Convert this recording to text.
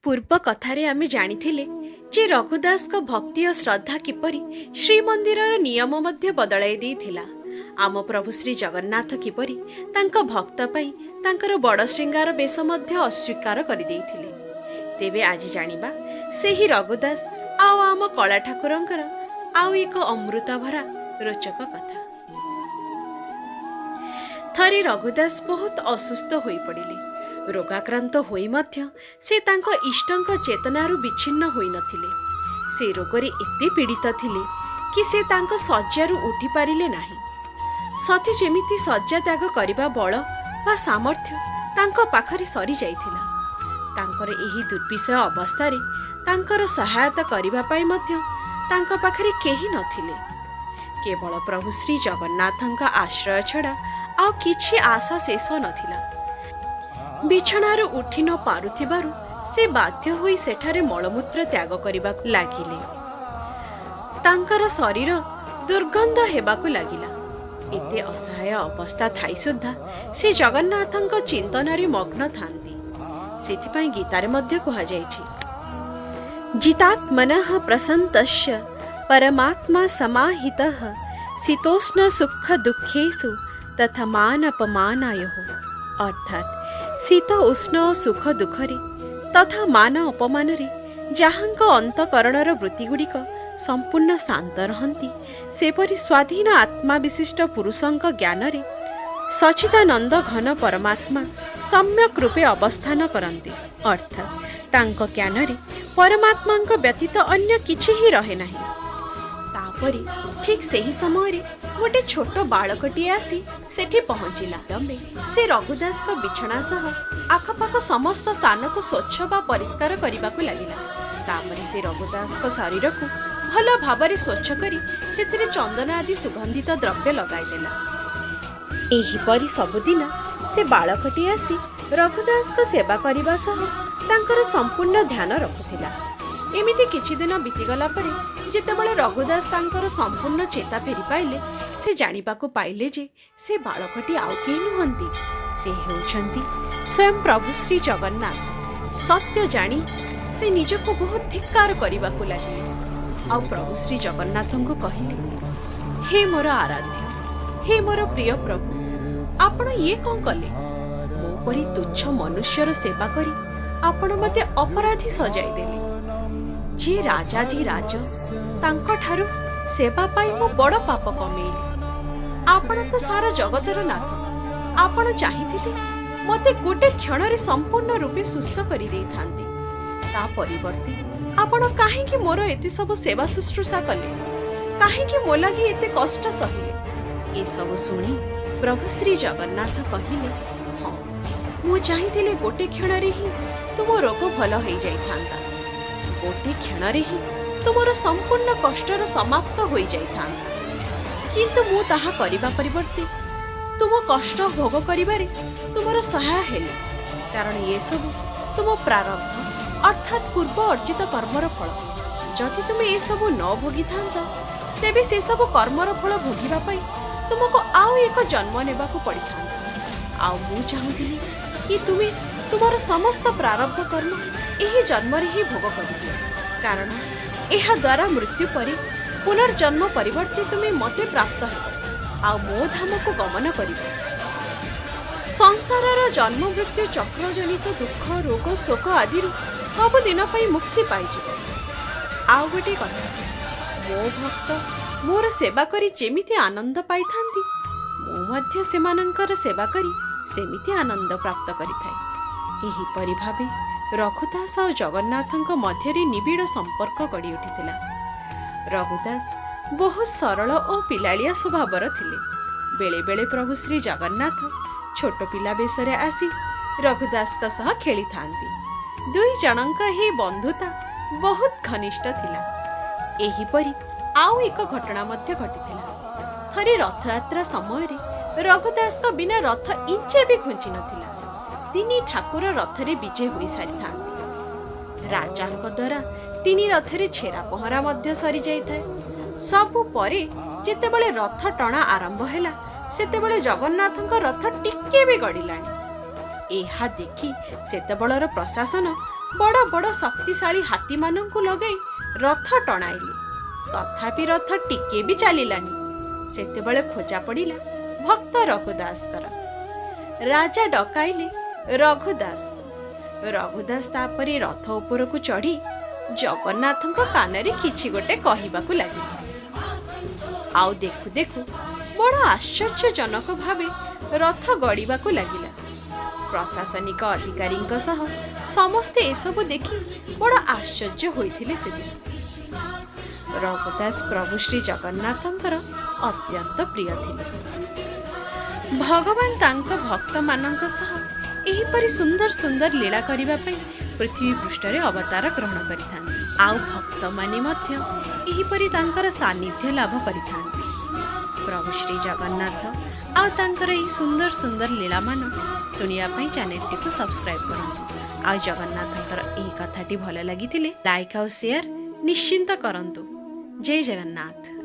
ପୂର୍ବ କଥାରେ ଆମେ ଜାଣିଥିଲେ ଯେ ରଘୁଦାସଙ୍କ ଭକ୍ତି ଓ ଶ୍ରଦ୍ଧା କିପରି ଶ୍ରୀମନ୍ଦିରର ନିୟମ ମଧ୍ୟ ବଦଳାଇ ଦେଇଥିଲା। ଆମ ପ୍ରଭୁ ଶ୍ରୀ ଜଗନ୍ନାଥ କିପରି ତାଙ୍କ ଭକ୍ତ ପାଇଁ ତାଙ୍କର ବଡ଼ ଶୃଙ୍ଗାର ବେଶ ମଧ୍ୟ ଅସ୍ୱୀକାର କରିଦେଇଥିଲେ। ତେବେ ଆଜି ଜାଣିବା ସେହି ରଘୁଦାସ ଆଉ ଆମ କଳା ଠାକୁରଙ୍କର ଆଉ ଏକ ଅମୃତଭରା ରୋଚକ କଥା। ଥରେ ରଘୁଦାସ ବହୁତ ଅସୁସ୍ଥ ହୋଇପଡ଼ିଲେ। ରୋଗାକ୍ରାନ୍ତ ହୋଇ ମଧ୍ୟ ସେ ତାଙ୍କ ଇଷ୍ଟଙ୍କ ଚେତନାରୁ ବିଚ୍ଛିନ୍ନ ହୋଇନଥିଲେ। ସେ ରୋଗରେ ଏତେ ପୀଡ଼ିତ ଥିଲେ କି ସେ ତାଙ୍କ ଶଯ୍ୟାରୁ ଉଠିପାରିଲେ ନାହିଁ। ସତେ ଯେମିତି ଶଯ୍ୟା ତ୍ୟାଗ କରିବା ବଳ ବା ସାମର୍ଥ୍ୟ ତାଙ୍କ ପାଖରେ ସରିଯାଇଥିଲା। ତାଙ୍କର ଏହି ଦୁର୍ବିଷୟ ଅବସ୍ଥାରେ ତାଙ୍କର ସହାୟତା କରିବା ପାଇଁ ମଧ୍ୟ ତାଙ୍କ ପାଖରେ କେହି ନଥିଲେ। କେବଳ ପ୍ରଭୁ ଶ୍ରୀ ଜଗନ୍ନାଥଙ୍କ ଆଶ୍ରୟ ଛଡ଼ା ଆଉ କିଛି ଆଶା ଶେଷ ନଥିଲା। ବିଛଣାରୁ ଉଠି ନ ପାରୁଥିବାରୁ ସେ ବାଧ୍ୟ ହୋଇ ସେଠାରେ ମଳମୂତ୍ର ତ୍ୟାଗ କରିବାକୁ ଲାଗିଲେ। ତାଙ୍କର ଶରୀର ଦୁର୍ଗନ୍ଧ ହେବାକୁ ଲାଗିଲା। ଏତେ ଅସହାୟ ଅବସ୍ଥା ଥାଇ ସୁଦ୍ଧା ସେ ଜଗନ୍ନାଥଙ୍କ ଚିନ୍ତନରେ ମଗ୍ନ ଥାନ୍ତି। ସେଥିପାଇଁ ଗୀତାରେ ମଧ୍ୟ କୁହାଯାଇଛି, ଜିତାତ୍ମନଃ ପ୍ରସନ୍ତସ୍ୟ ପରମାତ୍ମା ସମାହିତଃ ଶୀତୋଷ୍ଣ ସୁଖ ଦୁଃଖେଷୁ ତଥା ମାନ ଅପମାନାୟୋଃ। ଅର୍ଥାତ୍ ଶୀତ ଉଷ୍ଣ ଓ ସୁଖ ଦୁଃଖରେ ତଥା ମାନ ଅପମାନରେ ଯାହାଙ୍କ ଅନ୍ତଃକରଣର ବୃତ୍ତିଗୁଡ଼ିକ ସମ୍ପୂର୍ଣ୍ଣ ଶାନ୍ତ ରହନ୍ତି, ସେପରି ସ୍ୱାଧୀନ ଆତ୍ମା ବିଶିଷ୍ଟ ପୁରୁଷଙ୍କ ଜ୍ଞାନରେ ସଚିଦାନନ୍ଦ ଘନ ପରମାତ୍ମା ସମ୍ୟକ ରୂପେ ଅବସ୍ଥାନ କରନ୍ତି। ଅର୍ଥାତ୍ ତାଙ୍କ ଜ୍ଞାନରେ ପରମାତ୍ମାଙ୍କ ବ୍ୟତୀତ ଅନ୍ୟ କିଛି ହିଁ ରହେ ନାହିଁ। ତାପରେ ଠିକ୍ ସେହି ସମୟରେ ଗୋଟେ ଛୋଟ ବାଳକଟିଏ ଆସି ସେଠି ପହଞ୍ଚିଲା। ସେ ରଘୁଦାସଙ୍କ ବିଛଣା ସହ ଆଖପାଖ ସମସ୍ତ ସ୍ଥାନକୁ ସ୍ୱଚ୍ଛ ବା ପରିଷ୍କାର କରିବାକୁ ଲାଗିଲା। ତାପରେ ସେ ରଘୁଦାସଙ୍କ ଶରୀରକୁ ଭଲ ଭାବରେ ସ୍ୱଚ୍ଛ କରି ସେଥିରେ ଚନ୍ଦନ ଆଦି ସୁଗନ୍ଧିତ ଦ୍ରବ୍ୟ ଲଗାଇଦେଲା। ଏହିପରି ସବୁଦିନ ସେ ବାଳକଟି ଆସି ରଘୁଦାସଙ୍କ ସେବା କରିବା ସହ ତାଙ୍କର ସମ୍ପୂର୍ଣ୍ଣ ଧ୍ୟାନ ରଖୁଥିଲା। ଏମିତି କିଛି ଦିନ ବିତିଗଲା ପରେ ଯେତେବେଳେ ରଘୁଦାସ ତାଙ୍କର ସମ୍ପୂର୍ଣ୍ଣ ଚେତା ଫେରି ପାଇଲେ, ସେ ଜାଣିବାକୁ ପାଇଲେ ଯେ ସେ ବାଳକଟି ଆଉ କେହି ନୁହନ୍ତି, ସେ ହେଉଛନ୍ତି ସ୍ୱୟଂ ପ୍ରଭୁ ଶ୍ରୀ ଜଗନ୍ନାଥ। ସତ୍ୟ ଜାଣି ସେ ନିଜକୁ ବହୁତ ଧିକ୍କାର କରିବାକୁ ଲାଗିଲେ ଆଉ ପ୍ରଭୁ ଶ୍ରୀ ଜଗନ୍ନାଥଙ୍କୁ କହିଲେ, ହେ ମୋର ଆରାଧ୍ୟ, ହେ ମୋର ପ୍ରିୟ ପ୍ରଭୁ, ଆପଣ ଇଏ କ'ଣ କଲେ? ମୋ ପରି ତୁଚ୍ଛ ମନୁଷ୍ୟର ସେବା କରି ଆପଣ ମୋତେ ଅପରାଧୀ ସଜାଇଦେଲେ। ଯିଏ ରାଜାଧିରାଜ, ତାଙ୍କଠାରୁ ସେବା ପାଇଁ ମୁଁ ବଡ଼ ପାପ କମେଇଲି। ଆପଣ ତ ସାରା ଜଗତର ନାଥ। ଆପଣ ଚାହିଁଥିଲେ ମୋତେ ଗୋଟେ କ୍ଷଣରେ ସମ୍ପୂର୍ଣ୍ଣ ରୂପେ ସୁସ୍ଥ କରିଦେଇଥାନ୍ତେ। ତା ପରିବର୍ତ୍ତେ ଆପଣ କାହିଁକି ମୋର ଏତେ ସବୁ ସେବା ଶୁଶ୍ରୂଷା କଲେ? କାହିଁକି ମୋ ଲାଗି ଏତେ କଷ୍ଟ ସହିଲେ? ଏସବୁ ଶୁଣି ପ୍ରଭୁ ଶ୍ରୀ ଜଗନ୍ନାଥ କହିଲେ, ହଁ, ମୁଁ ଚାହିଁଥିଲେ ଗୋଟେ କ୍ଷଣରେ ହିଁ ତୁମ ରୋଗ ଭଲ ହେଇଯାଇଥାନ୍ତା। ଗୋଟେ କ୍ଷଣରେ ହିଁ ତୁମର ସମ୍ପୂର୍ଣ୍ଣ କଷ୍ଟର ସମାପ୍ତ ହୋଇଯାଇଥାନ୍ତା। କିନ୍ତୁ ମୁଁ ତାହା କରିବା ପରିବର୍ତ୍ତେ ତୁମ କଷ୍ଟ ଭୋଗ କରିବାରେ ତୁମର ସହାୟ ହେଲି। କାରଣ ଏସବୁ ତୁମ ପ୍ରାରବ୍ଧ, ଅର୍ଥାତ୍ ପୂର୍ବ ଅର୍ଜିତ କର୍ମର ଫଳ। ଯଦି ତୁମେ ଏସବୁ ନ ଭୋଗିଥାନ୍ତ, ତେବେ ସେସବୁ କର୍ମର ଫଳ ଭୋଗିବା ପାଇଁ ତୁମକୁ ଆଉ ଏକ ଜନ୍ମ ନେବାକୁ ପଡ଼ିଥାନ୍ତା। ଆଉ ମୁଁ ଚାହୁଁଥିଲି କି ତୁମେ ତୁମର ସମସ୍ତ ପ୍ରାରବ୍ଧ କର୍ମ ଏହି ଜନ୍ମରେ ହିଁ ଭୋଗ କରିଦିଅ, କାରଣ ଏହାଦ୍ୱାରା ମୃତ୍ୟୁ ପରେ ପୁନର୍ଜନ୍ମ ପରିବର୍ତ୍ତେ ତୁମେ ମୋତେ ପ୍ରାପ୍ତ ହେବ ଆଉ ମୋ ଧାମକୁ ଗମନ କରିବ। ସଂସାରର ଜନ୍ମ ମୃତ୍ୟୁ ଚକ୍ରଜନିତ ଦୁଃଖ, ରୋଗ, ଶୋକ ଆଦିରୁ ସବୁଦିନ ପାଇଁ ମୁକ୍ତି ପାଇଯିବ। ଆଉ ଗୋଟେ କଥା, ମୋ ଭକ୍ତ ମୋର ସେବା କରି ଯେମିତି ଆନନ୍ଦ ପାଇଥାନ୍ତି, ମୁଁ ମଧ୍ୟ ସେମାନଙ୍କର ସେବା କରି ସେମିତି ଆନନ୍ଦ ପ୍ରାପ୍ତ କରିଥାଏ। ଏହିପରି ଭାବେ ରଘୁଦାସ ଆଉ ଜଗନ୍ନାଥଙ୍କ ମଧ୍ୟରେ ନିବିଡ଼ ସମ୍ପର୍କ ଗଢ଼ି ଉଠିଥିଲା। ରଘୁଦାସ ବହୁତ ସରଳ ଓ ପିଲାଳିଆ ସ୍ୱଭାବର ଥିଲେ। ବେଳେବେଳେ ପ୍ରଭୁ ଶ୍ରୀ ଜଗନ୍ନାଥ ଛୋଟ ପିଲା ବେଶରେ ଆସି ରଘୁଦାସଙ୍କ ସହ ଖେଳିଥାନ୍ତି। ଦୁଇ ଜଣଙ୍କ ଏହି ବନ୍ଧୁତା ବହୁତ ଘନିଷ୍ଠ ଥିଲା। ଏହିପରି ଆଉ ଏକ ଘଟଣା ମଧ୍ୟ ଘଟିଥିଲା। ଥରେ ରଥଯାତ୍ରା ସମୟରେ ରଘୁଦାସଙ୍କ ବିନା ରଥ ଇଞ୍ଚେ ବି ଘୁଞ୍ଚି ନଥିଲା। ତିନି ଠାକୁର ରଥରେ ବିଜେ ହୋଇସାରିଥାନ୍ତି। ରାଜାଙ୍କ ଦ୍ୱାରା ତିନି ରଥରେ ଛେରା ପହଁରା ମଧ୍ୟ ସରିଯାଇଥାଏ। ସବୁ ପରେ ଯେତେବେଳେ ରଥ ଟଣା ଆରମ୍ଭ ହେଲା, ସେତେବେଳେ ଜଗନ୍ନାଥଙ୍କ ରଥ ଟିକେ ବି ଗଡ଼ିଲାଣି। ଏହା ଦେଖି ସେତେବେଳର ପ୍ରଶାସନ ବଡ଼ ବଡ଼ ଶକ୍ତିଶାଳୀ ହାତୀମାନଙ୍କୁ ଲଗାଇ ରଥ ଟଣାଇଲେ। ତଥାପି ରଥ ଟିକେ ବି ଚାଲିଲାନି। ସେତେବେଳେ ଖୋଜା ପଡ଼ିଲା ଭକ୍ତ ରଘୁଦାସଙ୍କର। ରାଜା ଡକାଇଲେ ରଘୁଦାସକୁ। ରଘୁଦାସ ତାପରେ ରଥ ଉପରକୁ ଚଢ଼ି ଜଗନ୍ନାଥଙ୍କ କାନରେ କିଛି ଗୋଟେ କହିବାକୁ ଲାଗିଲେ। ଆଉ ଦେଖୁ ଦେଖୁ ବଡ଼ ଆଶ୍ଚର୍ଯ୍ୟଜନକ ଭାବେ ରଥ ଗଡ଼ିବାକୁ ଲାଗିଲା। ପ୍ରଶାସନିକ ଅଧିକାରୀଙ୍କ ସହ ସମସ୍ତେ ଏସବୁ ଦେଖି ବଡ଼ ଆଶ୍ଚର୍ଯ୍ୟ ହୋଇଥିଲେ ସେଦିନ। ରଘୁଦାସ ପ୍ରଭୁ ଶ୍ରୀ ଜଗନ୍ନାଥଙ୍କର ଅତ୍ୟନ୍ତ ପ୍ରିୟ ଥିଲେ। ଭଗବାନ ତାଙ୍କ ଭକ୍ତମାନଙ୍କ ସହ ଏହିପରି ସୁନ୍ଦର ସୁନ୍ଦର ଲୀଳା କରିବା ପାଇଁ ପୃଥିବୀ ପୃଷ୍ଠରେ ଅବତାର ଗ୍ରହଣ କରିଥାନ୍ତି, ଆଉ ଭକ୍ତମାନେ ମଧ୍ୟ ଏହିପରି ତାଙ୍କର ସାନ୍ନିଧ୍ୟ ଲାଭ କରିଥାନ୍ତି। ପ୍ରଭୁ ଶ୍ରୀ ଜଗନ୍ନାଥ ଆଉ ତାଙ୍କର ଏହି ସୁନ୍ଦର ସୁନ୍ଦର ଲୀଳାମାନ ଶୁଣିବା ପାଇଁ ଚ୍ୟାନେଲଟିକୁ ସବସ୍କ୍ରାଇବ୍ କରନ୍ତୁ। ଆଉ ଜଗନ୍ନାଥଙ୍କର ଏହି କଥାଟି ଭଲ ଲାଗିଥିଲେ ଲାଇକ୍ ଆଉ ସେୟାର ନିଶ୍ଚିନ୍ତ କରନ୍ତୁ। ଜୟ ଜଗନ୍ନାଥ।